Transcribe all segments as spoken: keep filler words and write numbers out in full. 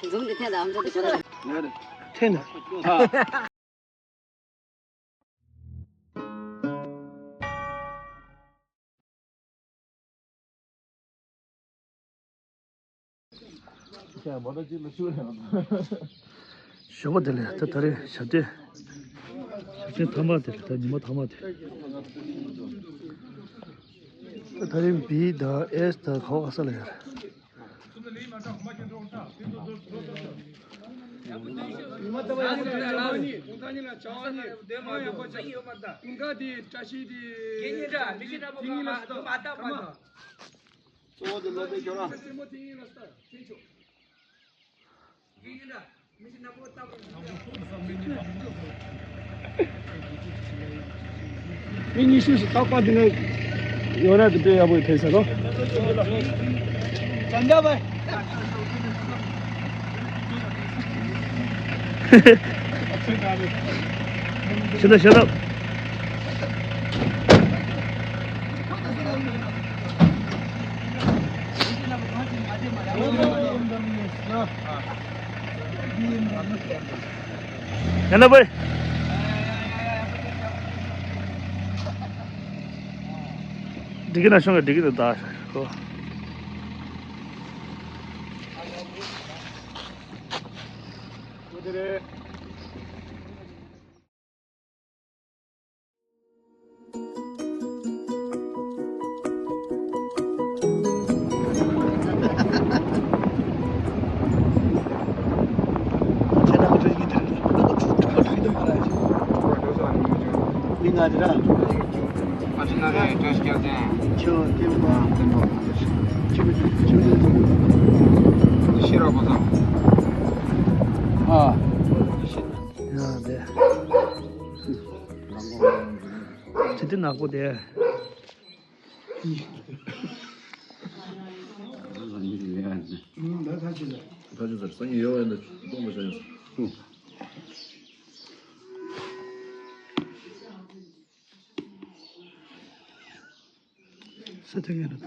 འཛུམ་འདི་འཐེན་དང་ཨམ་ཅོག་འདི་ཤོར་ར། འཐེན་དང་། ཞོགས་པ་དེ་ལས་ད་ད་རེས་ཞབས་བརྟན། ཞབས་བརྟན་ཐ་མ་དེ་རེད། ད་ཉི་མ་ཐ་མ་དེ། ད་ད་རེས་བི་དང་ཨེས་དང་ག་བ་ག་ས་ལ་ཡོད་རེད། གཙོ་བོ་དེ་ལོ་དེ་ཁྱོད་རང་། མི་ཉི་ཤུ་ཞིག་རྟག་པར་འདི་ནས་ཡོད་ན་དེ་དཔེ་ཡག་པོ་ཕེབས་ས་རོ། ཤེས་ད་ཤེས་ད། ཡ་ན་བའི། འགྲིག་གི་ན་ཤོང་གི་འགྲིག་གི་འདུག་ད་ཤོག་ཨ། ཡ་དེ། དེ་དེ་ནག་པོ་དེ། ད་ད་ཅི་ཟེར། ད་ཅི་ཟེར། སང་ཉིན་ཡོད་ཡོད་འདི་སྟོང་པ་བྱ་ཡོད། ས་ཐོན་ངེས་རེད།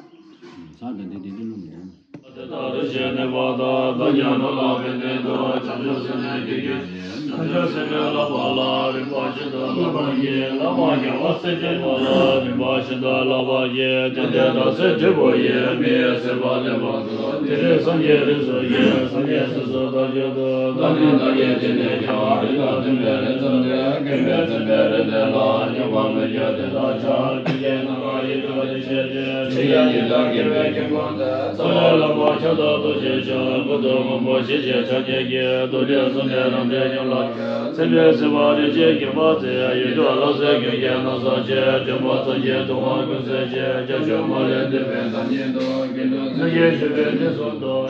ས་དང་དེ་དེ་དེ་ལུང་མི་འདུག་དེ་ལྟར་བྱས་ནས་བར་དག་ད་ཉམས་ལ་བླངས་པའི་གནད་དུ་བྱང་ཆུབ་སེམས་ནི་དགེ་རྒན་ཡིན། བྱང་ཆུབ་སེམས་དཔའི་བསླབ་པ་ལ་རིམ་པ་བཞིན་དུ་བསླབ་པ་ཡིན། བླ་མ་རྒྱལ་བ་སྲས་བཅས་པ་ལ་རིམ་པ་བཞིན་དུ་བསླབ་པ་ཡིན། དེ་ལྟར་ད་ཚེ་སྒྲིབ་པ་ཡིས་མི་ཡི་སྲིད་པ་ལེན་པར་འགྱུར། དེ་རིང་སངས་རྒྱས་རིགས་སུ་ཡིན། སངས་རྒྱས་སྲས་སུ་བདག་གྱུར་ཏོ། བདག་ནི་བདག་གི་རྗེས་ནས་ཀྱང་། རིགས་དང་མཐུན་པའི་རིགས་ཙམ་སྟེ། མཁྱེན་པའི་མཚན་དཔལ་རིགས་ལྡན་ལ། སྙོམས་པར་མི་འཇུག་དེ་ལྟར་བྱ། ཀུན་མཁྱེན་ནམ་མཁའ་ཡི་ཁྱབ་བདེ་ཆེ་སྟེ། ཕྱི་ཡི་ཉི་ཟླ་གིས་མཁྱེན་པའི་དགོངས་ཏེ། རྩ་བའི་བླ་མ་ཁྱབ་བདག་རྡོ་རྗེ་འཆང་། ཀུན་ཏུ་སྔོན་པོ་ཞི་བྱེད་ཕྱག་རྒྱའི་དཀྱིལ། རྡོ་རྗེ་གསུམ་ལྡན་རབ་འབྲིང་གཉུག་མ་ལ། མཚན་དཔལ་སྲིད་པ་རིན་ཆེན་གྱིས་མ་བརྩིས། ཡིད་འཕྲོག་ལྷ་སྲས་ཀུན་མཁྱེན་ན་བཟང་ཞེས། འདྲེན་པ་ཚངས་དཀྱིལ་དུ་དབང་ཀུན་གསལ་ཞེས། བྱ་སྤྱོད་མ་ལུས་འདུན་པའི་བདག་ཉིད་དོ། དགེ་འདུན་ཚོགས་ཀྱིས་བཞུགས་པའི་གནས་སུ་འདུག་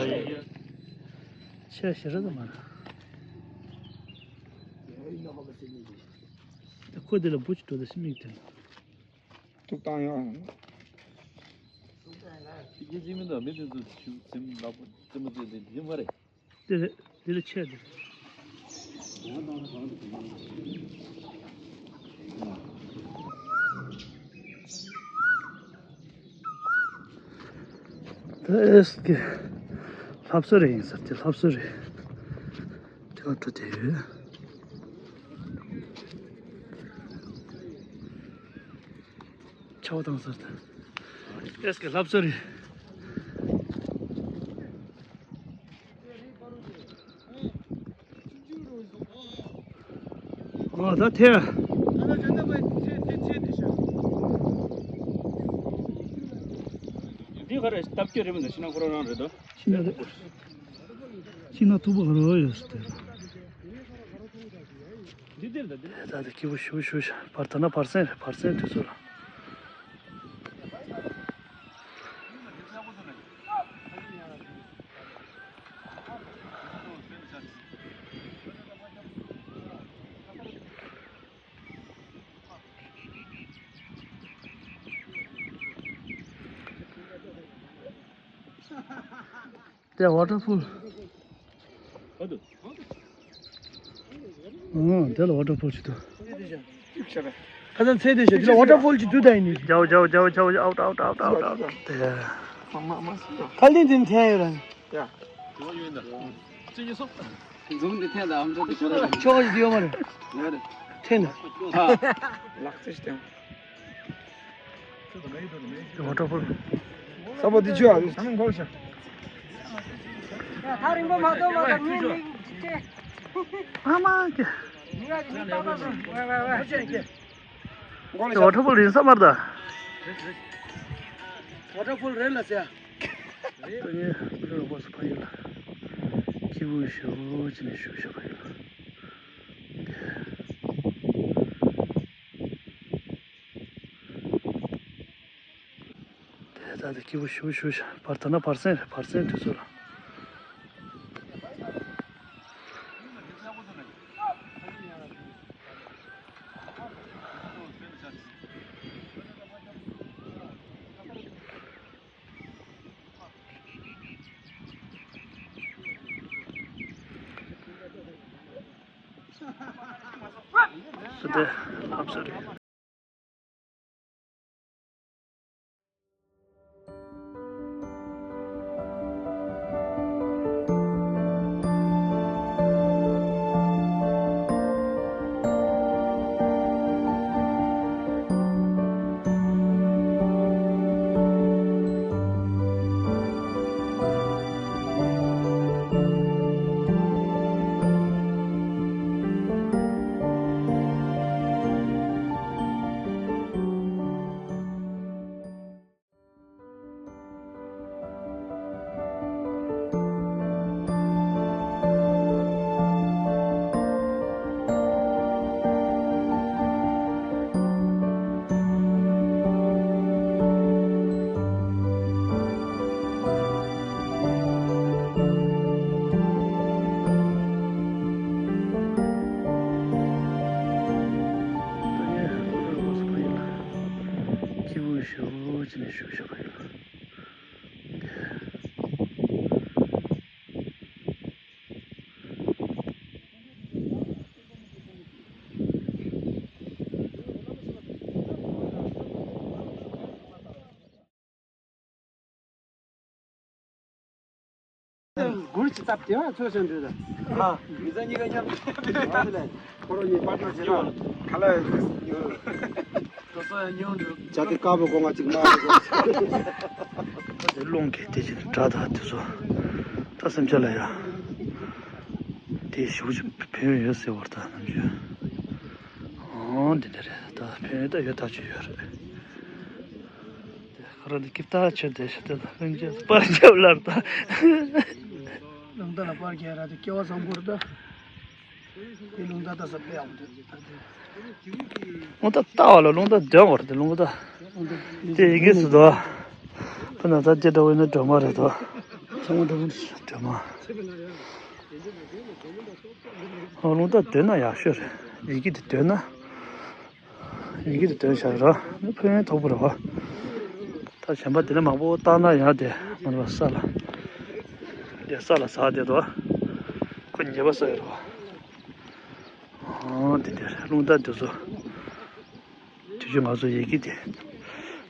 ཆེ་ཞེ་རེ་དུ་མ་རེད། ད་ཁོ་དེ་ལ་འབུ་ཅིག་འགྲོ་ད་སེམས་མིག་དེ་ལ། ཐུག་བཏང་ཡོང་། ཡིན་གཅིག་མིན་ད་མི་དེ་ཚོ་ཆུ་ཚིམ་ལག་པ་རྩེད་མོ་རྩེ་དེ་དེ་མ་རེད། དེ་རེད། དེ་ལ་ཆད་དེ་རེད། ད་ཨེས་ཀྱི་ལྷ་བཟོ་རེད། ཡིན་ཟེར་དེ་ལྷ་བཟོ་རེད། དེ་ག་འགྲོ་དེ་ཡོད། ཆའོ་དང་ཟེར་དེ་ཨེས་ཀྱི་ལྷ་བཟོ་རེད། ཨོ་ད་ཐེ། འདི་ག་རེ་སྟབས་སྐྱོ་རེད་མི་འདུག་ཤི་ན་ཁོ་རང་རང་རེད་དོ། ཤི་ན་རེད། ཤི་ན་ཐུག་པ་ག་རེ་ཡོད་ཟེར་དེ། འདི་འདིར་ད་འདི། ད་ད་སྐྱིད་པོ་ཞུ་ཞུ་ཞུ། བར་ད་ན་བར་སེང་རེད། བར་སེང་དུས་ཚོད་ལ། དེ་ཝ་ཊར་ཕུལ། ཨང་། དེ་ལ་ཝ་ཊར་ཕུལ་ཞིག་འདུག་ཁ་སང་ཚེ་དེ་ཞིག་དེ་ལ་ཝ་ཊར་ཕུལ་ཅིག་འདུག་ད་ཡིན་ནི། ཇའོ་ཇའོ་ཇའོ་ཇའོ། ཨའུཊ་ཨའུཊ་ཨའུཊ་ཨའུཊ། དེ། ཁ་ལིན་དེ་ནི་ཐལ་ཡོད་ར། ཡ། དེ་བ་ཡོད་ན། འཛུམ་འདི་འཐེན་དང་ཨམ་ཅོག་འདི་གོ་ད། ཆོག་ཅིག་ཡོད་མ་རེད། ཡོད་རེད། འཐེན་དང་། ཨ། ལག་རྩལ་ཞིག་བསྟན། ཝ་ཊར་ཕོལ། ས་པ་འདི་ཆུ་ཨ། ད་རིང་པོ་མ་གཏོགས་མ་གཏོགས་ཉིན་ནི་ཅེ། ཨ་མ་ཀྱེ། ཉིན་ག་ཉིན་པ་པ་སོང་། ཝ་ཝ་ཝ། ཝ་ཊར་ཕོལ་ཡིན་ས་མ་རེད་ད། ཝ་ཊར་ཕོལ་རེད་ལ་ཟེར། ད་ངས་ལོ་བོ་སུ་ཕ་ཡུལ་ལ། སྐྱིད་པོ་ཞེ་པོ་ཅིག་ནས་བཞུགས་ཤག་ཕ་ཡུལ་ལ། དེ་ད་དེ་སྐྱིད་པོ་ཞེ་པོ་བཞུགས་ཤག་བར་ད་ན་བར་གསེང་རེད། བར་གསེང་དུས་ཚོད་ལ། སུ་དེ་ལྷམ་སུ་རེད། སྐྱིད་པོ་ཞེ་པོ་ཅིག་ནས་བཞུགས་ཤག་ཕ་ཡུལ་ལ། གུར་གྱི་སྟབས་བདེ་བ་འཚོལ་བྱུང་འདུག་ད། ཨ། མི་ཚང་གཉིས་ཀ་མཉམ་དུ་ཁོ་རང་གཉིས་པར་ཊི་ནར་བྱེད་རོགས། ག་ལ་ཡོད། ཁོ་སོ་ཡང་ཉུང་འགྲོ། བྱ་དེ་དཀར་པོ་སྒོ་ང་གཅིག་མ་རེད། ད་དེ་རླུང་གིས་དེ་བཞིན་སྒྲ་དང་དེ་ཚོ་ད་སེམས་ཅན་ལ་ཡ་དེ་ཞེ་པོ་ཅིག་ཕན་ཡོན་ཡོད་ཟེར་བར་ད་ནམ་རྒྱུན། ཨོ་འདི་འདྲ་རེད། ད་ཕན་ཡོན་ད་ཡོད་ཐག་ཆོད་ཡོད་རེད། དེ་ཁོ་རང་དེ་ཀིབ་ཏ་ཆོད་དེ་ཤ་དེ་ལ་ལྷུན་རྒྱས་སུ་པར་རྒྱབ་ལར་ད། རླུང་རྟ་ལ་པར་རྒྱག་ར་དེ་སྐལ་བ་བཟང་པོ་རེད་ད། དེ་རླུང་རྟ་ལྟ་ས་དཔེ་ཡག་པོ་འདུག་ད་དེ། རླུང་རྟ་ལྟ་བ་ལ་རླུང་རྟ་འདོན་དགོས་རེད་དེ་རླུང་རྟ། རླུང་རྟ་དེ་ཡི་གེ་སུ་དོ། ཁོ་ན་ད་དེ་འདྲ་བོ་ཡིན་ན་སྒྲོལ་མ་རེད་དོ། ཚང་མ་འདྲ་བོ་འདུག་སྒྲོལ་མ། ཨ་རླུང་རྟ་འདོན་ན་ཡག་ཤོས་རེད། ཡི་གེ་དེ་འདོན་ན། ཡི་གེ་དེ་འདོན་བཞག་ར་ནི་ཕན་ཐོགས་པོ་རེད་བ། ད་གཞན་པ་དེ་ནས་མང་པོ་བཏང་ན་ཡང་དེ་མ་རེད་བ། ས་ལ་དེ་ས་ལ་ཟག་དེ་དོ། ཁོ་ཉེས་པ་ས་ཡོད་རེད་བ། ཨོ་དེ་དེ་རླུང་རྟ་དེ་ཚོ་དུས་རྒྱུན་ང་ཚོ་ཡི་གེ་དེ་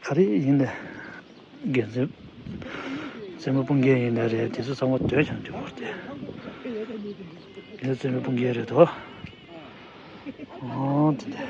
ག་རེ་ཡིན་ནས། རྒན་འཛིན། རྩེད་མོ་དཔུང་རྒྱན་ཡིན་ན་རེད་དེ་ཚོ་ཚང་མ་འདོན་ཀྱང་འདོན་དགོས་ཏེ། དེ་ཚོ་རྩེད་མོ་དཔུང་རྒྱན་རེད་དོ། ཨོ་དེ་འདྲ།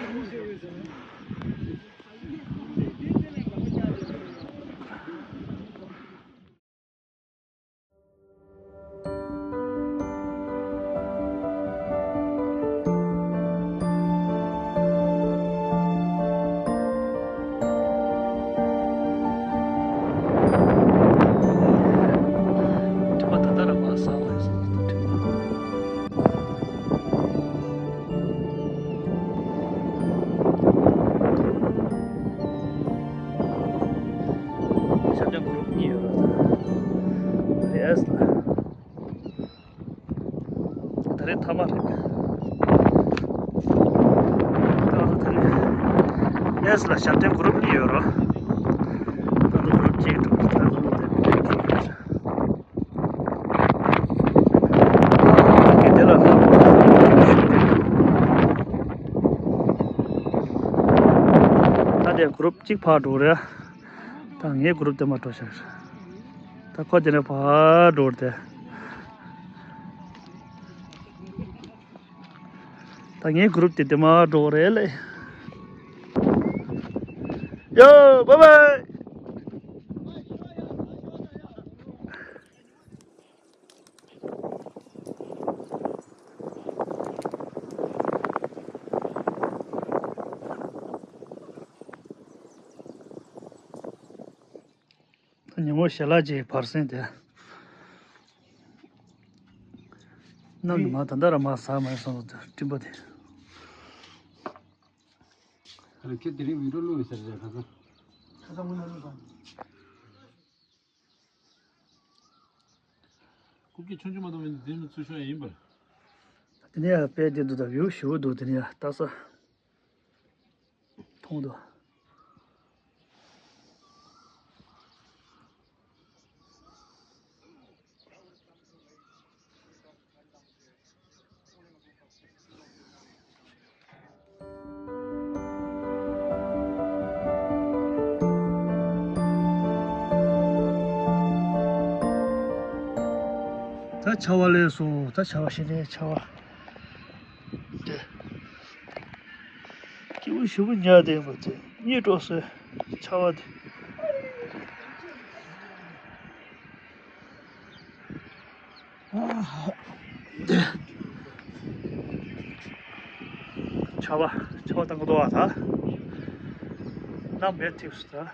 ཤར་སྐྱོད་གུ་རུབ་གཉིས་ཡོད་རེད། ཨེས་ལ། ད་རེས་ཐ་མ་རེད། ད་ད་རེས་ཨེས་ལ་ཞབས་བརྟན་གུ་རུབ་གཉིས་ཡོད་རེད། ད་ད་གུ་རུབ་གཅིག་འགྲོ་ད་ད་ད་ད་གི་དེ་ལ་ལྷག་པ་ད་དེ་གུ་རུབ་གཅིག་ཕར་འགྲོ་རེད། ད་ངའི་གུ་རུབ་དེ་མར་འགྲོ་ཤག་ད་ཁོ་དེ་ནས་ཕར་འགྲོ་རེད་དེ། ད་ངའི་གུ་རུབ་དེ་དེ་མ་འགྲོ་གི་རེད་ལེ། ཡོ། བཱའི་བཱའི། ཉིན་མོ་ཞལ་ལག་ཅིག་བར་གསེང་དེ། གནམ་ནི་མ་ད་ལྟ་ར་མ་ཟག་མ་སོང་། སྤྲིན་པ་དེ། ཁྱེད་དེ་རིང་བི་ཌིའོ་བླུགས་ཡོད་ས་རེད། ཁ་སང་། ཁ་སང་དངོས་གནས་བླུགས་སོང་། ཀུ་ཀི་ཆུང་ཆུང་མ་གཏོགས་མི་འདི་ནི་ཚུར་ཤོག་ཡིན་པར། དེ་ནས་ཡང་དཔེ་དེ་འདུག་ད་བིའུ་ཞེ་པོ་འདུག་དེ་ནས་ཡང་ལྟ་ས་མཐོང་འདུག་ད་ཆར་པ་སླེབས་སོང་། ད་ཆར་པ་ཞེ་ནས་ཆར་པ་དེ། སྐྱིད་པོ་ཞེ་པོ་ཉལ་བསྡད་པ་དེ་གཉིད་སྤྲོ་སའི་ཆར་པ་དེ། ཨ། དེ། ཆར་པ་ཆར་པ་བཏང་གི་འདུག་པ། ད་གནམ་མེད་ཐིགས་སུ་ད།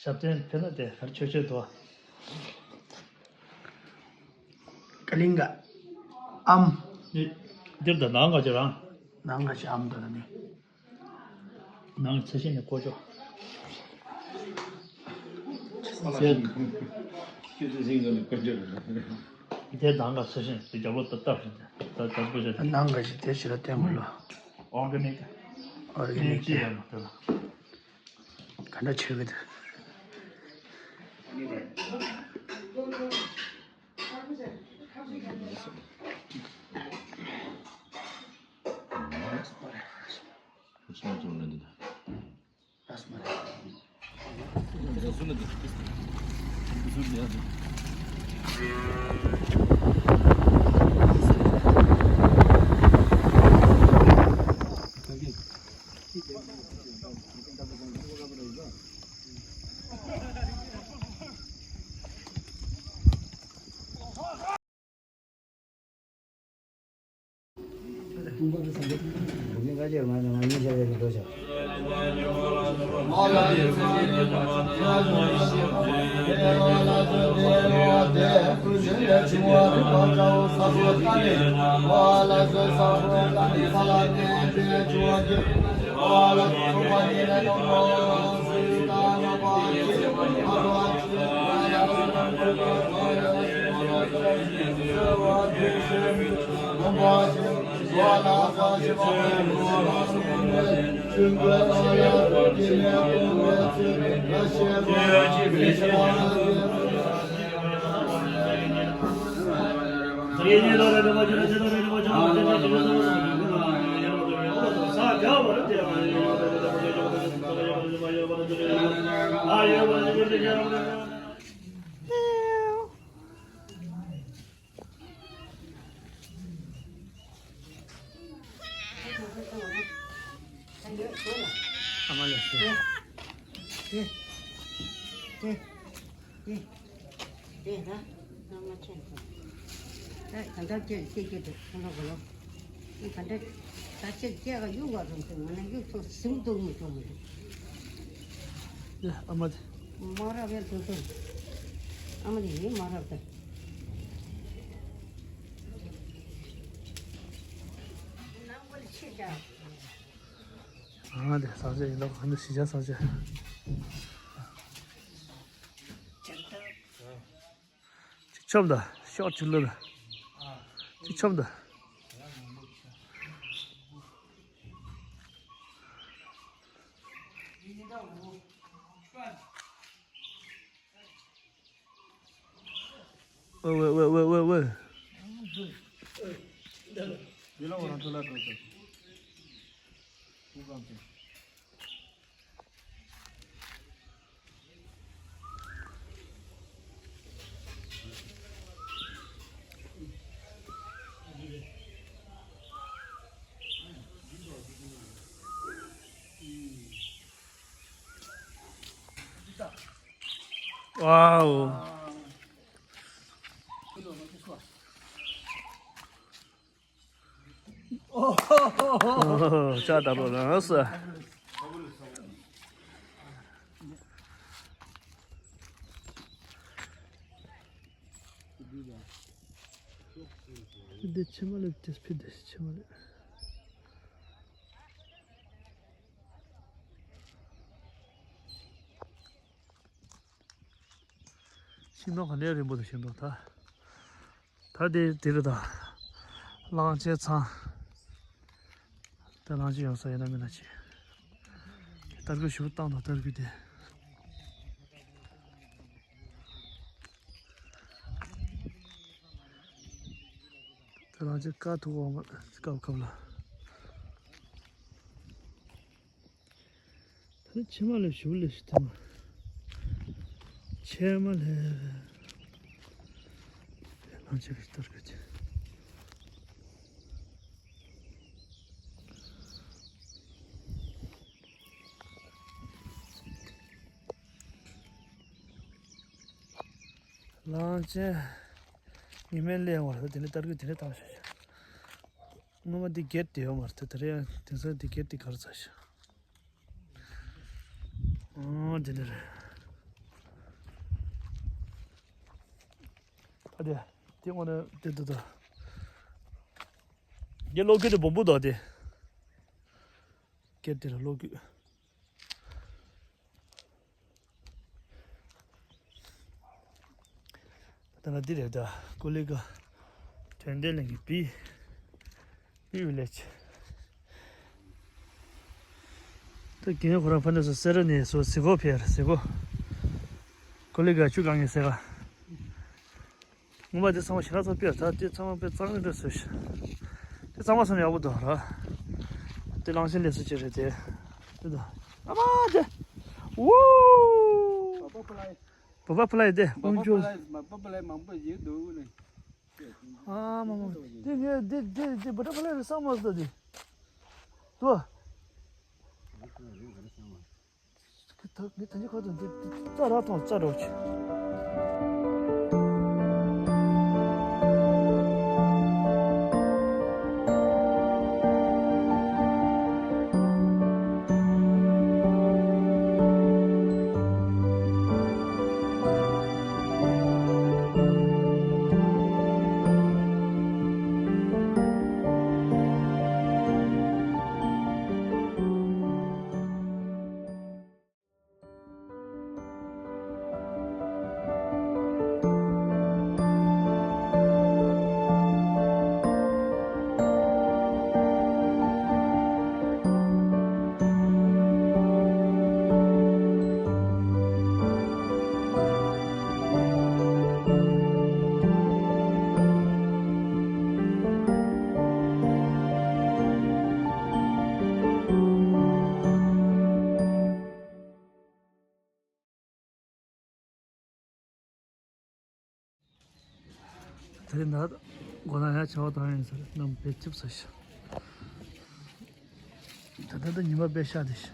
ཞབས་བརྟན་ཕེབས་ན་དེ་གར་ཆོས་ཆོས་དོ། ཀ་ལིང་ག་ཨམ། འདིར་ད་ནང་ག་ཅི་རང་། ནང་ག་ཅི་ཨམ་ད་ནི། ནང་ཚ་ཤིང་ནི་ཀོ་ཅོ། དེ་ནང་ག་ཚ་ཤིང་དེ་རྒྱབ་ལོག་ཏུ་བཏབ་ཤིང་དེ་ད་ད་ཀོ་ཅོ་དེ། ནང་ག་ཅི་དེ་ཞི་ལ་བསྟན་དགོས་ལོ། ཨོར་ག་ནིག་ཨོར་ག་ནིག་ཅི་ཡང་མ་ལྟ་ལ། ག་འདྲ་བྱེད་གི་འདུག་དེ་ད་ང་ཆེན་ཐོབ། ད་ག་འདྲ་ཅན་སྐྱེ་སྐྱེ་འདུག་ཁོང་ལ་གོ་ལོ། ཨེ་ག་འདྲ་ད་ཅིག་སྐྱེ་ག་གཡུག་ག་རུང་ཐུབ་ང་ན་གཡུག་ཐུབ་ཟིང་འདུག་མི་ཐུབ་མི་འདུག་ཨེ་ཨ་མ་དེ། མ་རབས་ཡང་ཐུབ་ཐུབ། ཨ་མ་དེ་ཡིན་མ་རབས་དེ། ནང་པར་ཕྱིར་བཞག་ཨ་དེ་ས་ཆ་ཡིན་ད་ག་འདྲ་ཞི་ཆ་ས་ཆ། ཅིག་ཆོབ་ད་ཤོག་ཅིག་ལོ་ད། ཅིག་ཆོབ་ད། ཝེ་ཝེ་ཝེ་ཝེ་ཝེ། Wow. ཨོ་ཧོ་ཧོ་ཧོ། ལྕགས་དར་ལོ་རང་ས། འདི་ཕྱེ་མ་ལེབ་ཏེ་སྤི་འདི་ཕྱེ་མ་ལེབ། ཤིང་སྡོང་ག་ནས་རིང་པོ་དང་ཤིང་སྡོང་ད། ད་དེ་དེ་རེད་ད། གླང་ཆེན་ཚང་། ད་གླང་ཆེན་ཡོང་ས་ཡིན་ན་མིན་ན་ཅི། སྟར་གོས་ཞུ་བཏང་དང་སྟར་གོས་དེ། ད་གླང་ཆེན་དཀའ་ཐུག་འོང་མ་སྐབས་སྐབས་ལ། ད་ཕྱེ་མ་ལེབ་ཞུ་ལེ་ཞུ་ཐེངས་མ། ཕྱེ་མ་ལེབ། ལང་ཆེ་གི་སྟར་གི་ཆེ། ལང་ཆེ། ཉི་མའི་ལས་བར་དུ་དེ་ནས་སྟར་གི་དེ་ནས་བཏང་ཤག་ཤག་སྔོན་མ་འདི་སྒེར་དེ་ཡོད་མ་རེད་དེ་རེད། དེང་སང་འདི་སྒེར་དེ་གར་ཚར་ཤག་ཨོ་དེ་འདྲ་རེད། ཨ་དེ་དེ་དངོས་གནས་དེ་འདུག་ད། དེ་གློག་སྐུད་དེ་སྦོམ་པོ་འདུག་དེ། སྒེར་དེ་ལ་གློག་སྐུད། ད་ལྟ་འདི་རེད་ད། ཀོ་ལི་ག་དོན་ལྡན་གླིང་གི་བི་བི་ཝི་ལེཇ། ད་རྒན་ཁོ་རང་ཕ་ནས་སུ་སེ་ར་ནས་སུ་ཟི་གོ་ཕེར་ཟི་གོ། ཀོ་ལི་ག་ཆུ་སྒང་གི་སེ་ག་སྔོན་མ་དེ་ཚང་མ་ཞེ་དྲག་ཚོ་དཔེ་ད་དེ་ཚང་མ་དཔེ་གཙང་རེད་ཟེར་ཤག་དེ་ཚང་མ་སོང་ཡག་པོ་འདུག་ར། དེ་གླང་ཆེན་ལས་སུ་ཅི་རེད་དེ། དེ་དང་། ཨ་མ་དེ། ཝུའུ། བ་པ་ཕ་ལའི། བ་པ་ཕ་ལའི་དེ་བ་པ་ཀོང་ཇོ། ཕ་ལའི་མ་བ་པ་ཕ་ལའི་མང་པོ་ཡོད་འདུག་ནི། ཨ་མ་མ། དེ་ངས་དེ་དེ་དེ་བ་ཏྲ་ཕ་ལའི་རེད་བསམ་མ་སོང་དེ། དོ། ད་ངས་ད་ནི་ཁ་དང་འདི་རྩ་ར་དང་རྩ་འགྲོ་ཆེ། དེ་ན་སྒོ་ན་ཡང་བྱ་བ་དང་ཡིན་ཟེར་རྣམས་བེད་ཅིབ་ས་ཤ། ད་ལྟ་ད་ཉི་མ་དཔེ་ཤ་དེ་ཤ།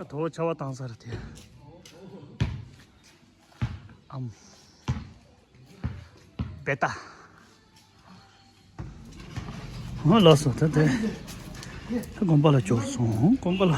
ད་དོ་བྱ་བ་དང་ཟེར་དེ། ཨམ། བེ་ཏ། ཨོ་ལགས་སོ། ད་དེ་ད་དགོན་པ་ལ་འབྱོར་སོང་། དགོན་པ་ལ།